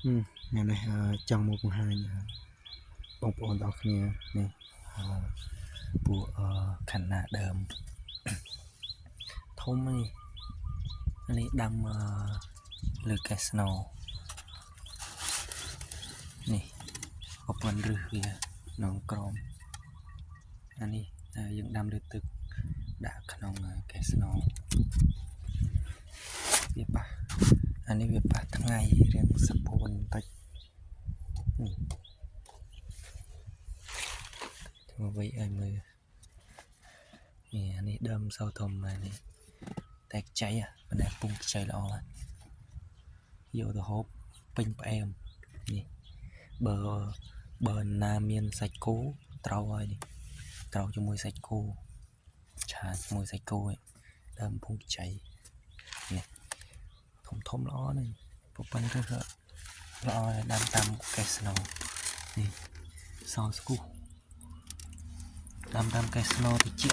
ថ្ងៃនេះចង់មកបង្ហាញបងប្អូនទាំងអស់គ្នានេះពួកខណ្ណាដើមធំនេះនេះដាំលើកេះស្នូនេះប្រព័ន្ធរឹសវាក្នុងក្រមអានេះយើងដាំលើទឹកដាក់ក្នុងកេះស្នូវាប៉ះអានេះវាប៉ះថ្ងៃរៀងសពួនបន្តិចនេះធ្វើអ្វីឲ្យមើលនេះអានេះដើមសូវធំអានេះតែខ្ចីប៉ុន្តែពុងខ្ចីល្អយកទៅហូបពេញផ្អែមនេះបើបើណាមានសាច់គោត្រូវហើយនេះត្រូវជាមួយសាច់គោឆាជាមួយសាច់គោឯងដើមពុងខ្ចីនេះធំធំល្អនេះប៉ុណ្ណឹងទៅល្អដាំតាមកេះស្នូនេះសស្គុះដាំតាមកេះស្នូតិច